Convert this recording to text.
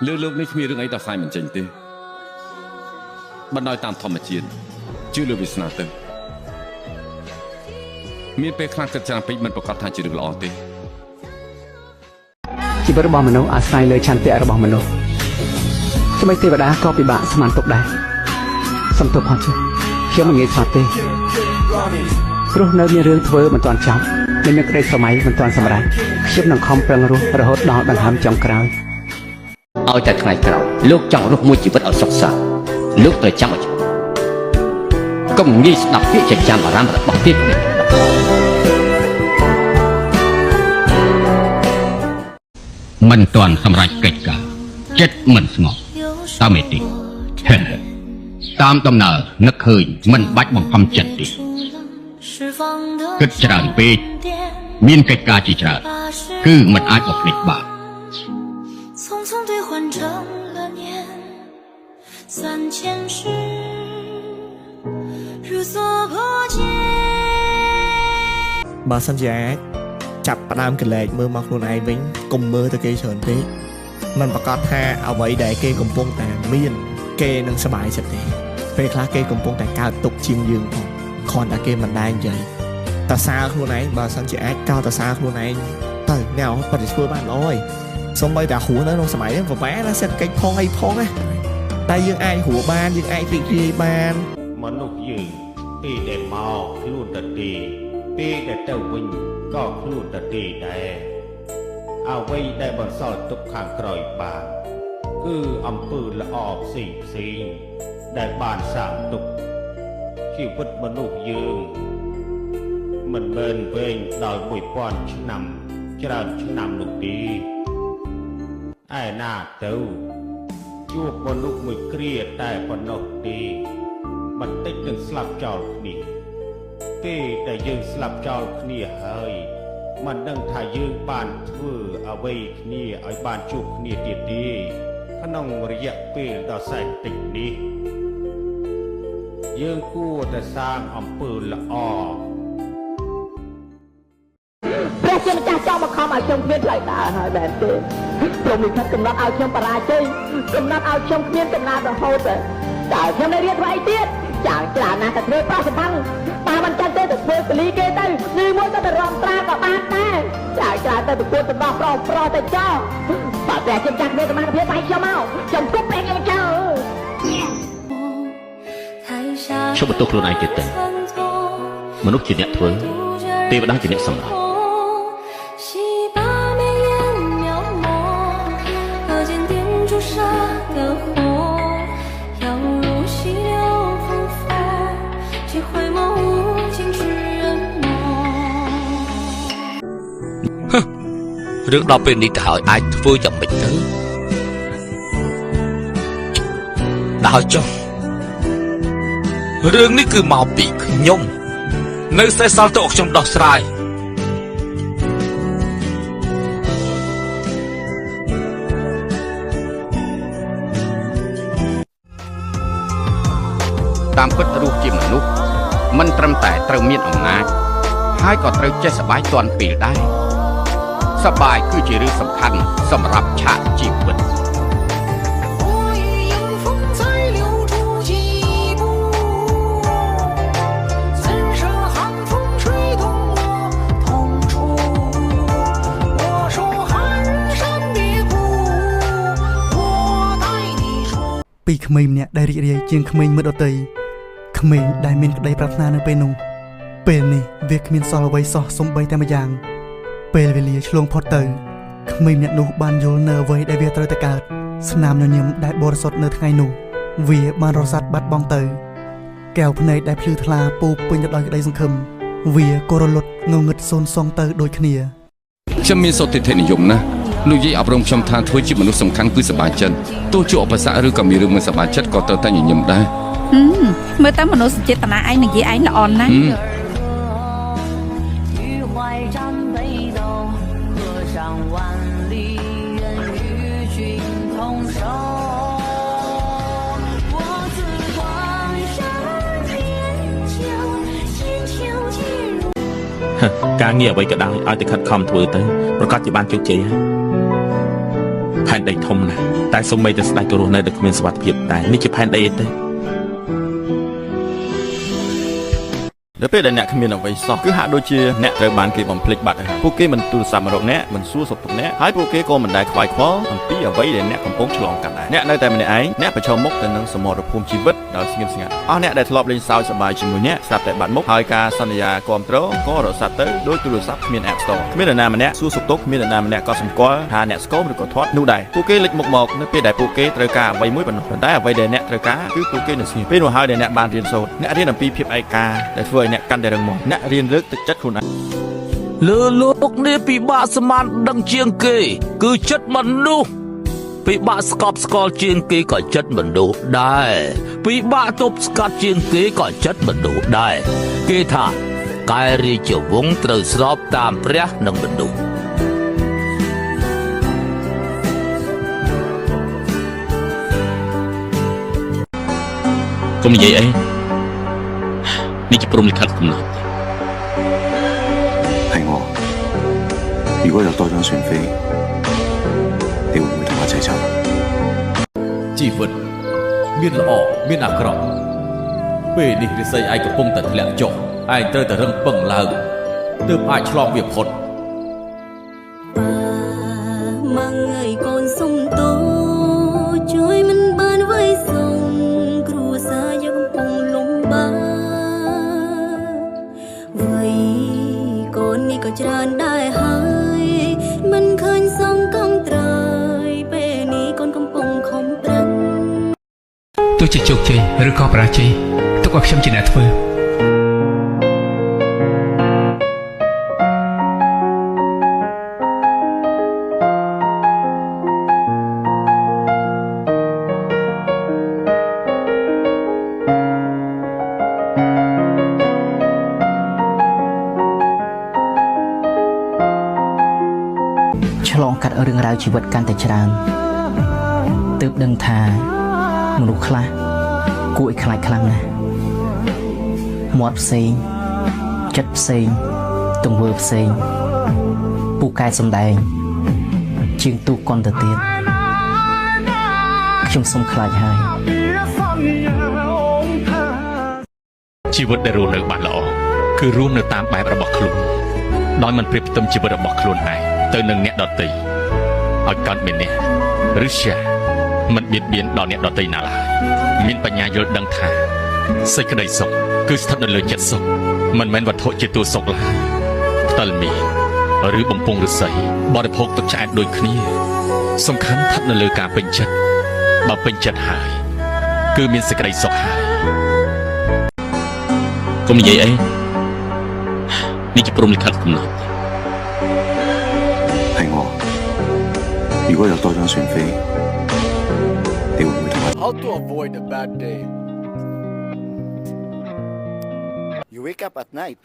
លើលោកនេះគ្មានរឿងអីដោះស្រាយមិនចេញទេបណ្ដោយតាមធម្មជាតិជឿលើវាសនាទៅមានពេលខ្លះគិតច្រើនពេកមិនប្រកាសថាជារឿងល្អទេជីវិតរបស់មនុស្សអាស្រ័យលើឆន្ទៈរបស់មនុស្សសម្បីទេវតាក៏ពិបាកស្មានទុកដែរសំទោសផងចុះខ្ញុំមិនងាយស្លាប់ទេព្រោះនៅមានរឿងធ្វើមិនទាន់ចប់នៅមានក្តីសម័យមិនទាន់សម្រេចខ្ញុំនឹងខំប្រឹងរស់រហូតដល់ដង្ហើមចុងក្រោយឲ្យតែថ្ងៃក្រោយលោកចង់រស់មួយជីវិតឲ្យសុខសាន្តលោកត្រូវចាំឲ្យច្បាស់កុំងាយស្ដាប់ពាក្យចចាមអារម្មណ៍របស់ទេមិនទាន់សម្រេចកិច្ចការចិត្តមិនស្ងប់តើមេតិតាមដំណើរនឹកឃើញមិនបាច់បង្ខំចិត្តទេគិតច្រើនពេកមានកិច្ចការជាច្រើនគឺមិនអាចបំភ្លេចបានបើសិនជាអាចចាប់ផ្ដើមកលែកមើលមកខ្លួនឯងវិញកុំមើលទៅគេច្រើនពេកมันប្រកាសថាអ្វីដែលគេកំពុងតែមានគេនឹងសប្បាយចិត្តទេពេលខ្លះគេកំពុងតែកើតទុកជាងយើងផងគ្រាន់តែគេមិនដែលនិយាយតសើខ្លួនឯងបើសិនជាអាចកោតសើខ្លួនឯងទៅណែពិតជាធ្វើបានល្អហើយសូម្បីតែហួសនៅក្នុងសម័យនេះពិបាកណាសេដ្ឋកិច្ចផងអីផងណាតែយើងអាចហួសបានយើងអាចរីករាយបានមនុស្សយើងពេលដែលមកខ្លួនតទេពេលដែលទៅវិញក៏ខ្លួនតទេដែរអ្វីដែលបន្សល់ទុកខាងក្រោយបានគឺអំពើល្អផ្សេងផ្សេងដែលបានសាងទុកជីវិតមនុស្សយើងមិនមែនវែងដល់1000ឆ្នាំច្រើនឆ្នាំនោះទេឯណាទៅជួបមនុស្សមួយគ្រាតែប៉ុណ្ណោះទេបន្តិចនឹងស្លាប់ចោលគ្នាពេលដែលយើងស្លាប់ចោលគ្នាហើយមិនដឹងថាយើងបានធ្វើអ្វីគ្នាឲ្យបានជួបគ្នាទៀតទេក្នុងរយៈពេលដ៏សែនតិចនេះយើងគួរតែសាងអំពើល្អព្រះជាម្ចាស់ចង់បង្ខំឲ្យខ្ញុំគ្មានផ្លូវដើរហើយបែបទេព្រមលិខិតកំណត់ឲ្យខ្ញុំបរាជ័យកំណត់ឲ្យខ្ញុំគ្មានកំណត់រហូតតើខ្ញុំនៅរៀនធ្វើអីទៀតចាច្រើនណាស់តែធ្វើប្រសិទ្ធបើមិនចឹងទេទៅធ្វើពលីគេទៅនេះមួយក៏ទៅរំត្រាក៏បានដែរចាច្រើនទៅប្រកួតបណ្ដោះប្រុសប្រុសទៅចោលបើព្រះជាម្ចាស់មានសមត្ថភាពឲ្យខ្ញុំមកខ្ញុំគប់ព្រះខ្ញុំចោលខ្ញុំបន្ទោសខ្លួនឯងទៀតទៅមនុស្សជាអ្នកធ្វើទេវតាជាអ្នកសម្រេចរឿងដល់ពេលនេះទៅហើយអាចធ្វើយ៉ាងម៉េចទៅដល់ចុះរឿងនេះគឺមកពីខ្ញុំនៅសេសសល់ទៅខ្ញុំដោះស្រាយតាមពិតរស់ជាមនុស្សមិនត្រឹមតែត្រូវមានអំណាចហើយក៏ត្រូវចេះសប្បាយទាន់ពេលដែរសប្បាយគឺជារឿងសំខាន់សម្រាប់ឆាកជីវិតពីក្មេងម្នាក់ដែលរីករាយជាងក្មេងមិត្តដទៃក្មេងដែលមានក្តីប្រាថ្នានៅពេលនោះពេលនេះវាគ្មានសល់អ្វីសោះសំបីតែម្យ៉ាងពេលវេលាឆ្លងផុតទៅក្មេងម្នាក់នោះបានយល់នៅអ្វីដែលវាត្រូវតែកើតស្នាមញញឹមដែលបរិសុទ្ធនៅថ្ងៃនោះវាបានរសាត់បាត់បង់ទៅកែវភ្នែកដែលភ្លឺថ្លាពោពេញទៅដោយក្តីសង្ឃឹមវាក៏រលត់ងងឹតសូន្យសងទៅដូចគ្នាខ្ញុំមានសុទិដ្ឋិនិយមណាស់លោកយាយអប់រំខ្ញុំថាធ្វើជាមនុស្សសំខាន់គឺសប្បាយចិត្តទោះជួបឧបសគ្គឬក៏មានរឿងមិនសប្បាយចិត្តក៏ត្រូវតែញញឹមដែរមើលតាមមនុស្សចេតនាឯងនិយាយឯងល្អណាស់ការងារអ្វីក៏ដោយឲ្យតែខិតខំធ្វើទៅប្រកាសជាបានជោគជ័យហើយផែន នដីធំណាស់តែសូម្បីតែស្ដេចក៏រស់នៅដោយគ្មានសុវត្ថិភាពដែរនេះជាផែនដីអីទេ នៅពេលដែលអ្នកគ្មានអ្វីសោះគឺហាក់ដូចជាអ្នកត្រូវបានគេបំភ្លេចបាត់ទៅហើយពួកគេមិនទូរស័ព្ទមករកអ្នកមិនសួរសុខទុក្ខអ្នកហើយពួកគេក៏មិនដែលខ្វាយខ្វល់អំពីអ្វីដែលអ្នកកំពុងឆ្លងកាត់ដែរអ្នកនៅតែម្នាក់ឯងអ្នកប្រឈមមុខទៅនឹងសមរភូមិជីវិតដោយស្ងៀមស្ងាត់អស់អ្នកដែលធ្លាប់លេងសើចសប្បាយជាមួយអ្នកស្រាប់តែបាត់មុខហើយការសន្យាគាំទ្រក៏រសាត់ទៅដោយទូរស័ព្ទគ្មាន App Store គ្មាននរណាម្នាក់សួរសុខទុក្ខគ្មាននរណាម្នាក់ក៏សម្គាល់ថាអ្នកស្គមឬក៏ធាត់នោះដែរពួកគេលេចមុខមកនៅពេលដែលពួកគេត្រូវការអ្វីមួយប៉ុណ្ណោះប៉ុន្តែអ្វីដែលអ្នកត្រូវការគឺពួកគេនៅស្ងៀមពេលនោះហើយដែលអ្នកបានរៀនសូត្រអ្នករៀនអំពីភាពឯកាដែលធ្វើឲ្យអ្នកកាន់តែរឹងមាំអ្នករៀនលើកទឹកចិត្តខ្លួនឯង លើលោកនេះពិបាកស្មានដឹងជាងគេ គឺចិត្តមនុស្សពិបាកស្កប់ស្កល់ជាងគេក៏ចិត្តមនុស្សដែរពិបាកទប់ស្កាត់ជាងគេក៏ចិត្តមនុស្សដែរគេថាកែរាជវង្សត្រូវស្របតាមព្រះនិងមនុស្សកុំនិយាយអីនេះជាព្រំលិខិតកំណត់ 係我。如果有多張船飛，你會唔會同我一齊走？ ជីវិតមានល្អមានអាក្រក់ពេលនេះរិស័យឯងកំពុងតែធ្លាក់ចុះឯងត្រូវតែរឹងប៉ឹងឡើងទើបអាចឆ្លងវាផុត ម៉ងអើយកូនសុំទោជួយមិនបានໄວសុងគ្រួសារយើងកំពុងលំបាកវ័យកូននេះក៏ច្រើនដែរហើយមិនឃើញសងកងត្រើយពេលនេះកូនកំពុងខំប្រឹង ទោះជាជោគជ័យឬក៏បរាជ័យទុកឲ្យខ្ញុំជាអ្នកធ្វើ ឆ្លងកាត់រឿងរ៉ាវជីវិតកាន់តែច្រើនទើបដឹងថាមនុស្សខ្លះគួរឲ្យខ្លាចខ្លាំងណាស់មាត់ផ្សេងចិត្តផ្សេងទង្វើផ្សេងពូកែសំដែងជាងទូកុនទៅទៀតខ្ញុំសុំខ្លាចហើយ ជីវិតដែលរស់នៅបានល្អគឺរស់នៅតាមបែបរបស់ខ្លួនដោយមិនប្រៀបផ្ទឹមជីវិតរបស់ខ្លួនឯងទៅនឹងអ្នកដទៃឲ្យកើតមានអ្នកឬရှာមិនបៀតបៀនដល់អ្នកដទៃណាឡើយមានបញ្ញាយល់ដឹងថាសេចក្តីសុខគឺស្ថិតនៅលើចិត្តសុខមិនមែនវត្ថុជាតួសុខឡើយផ្តិលមាសឬបំពង់ឫស្សីបរិភោគទឹកឆ្អែតដូចគ្នាសំខាន់ស្ថិតនៅលើការពេញចិត្តបើពេញចិត្តហើយគឺមានសេចក្តីសុខហើយកុំនិយាយអីនេះជាព្រំលិខិតកំណត់ 係我。如果有多張船飛，你會唔會同我？ How to avoid a bad day? You wake up at night.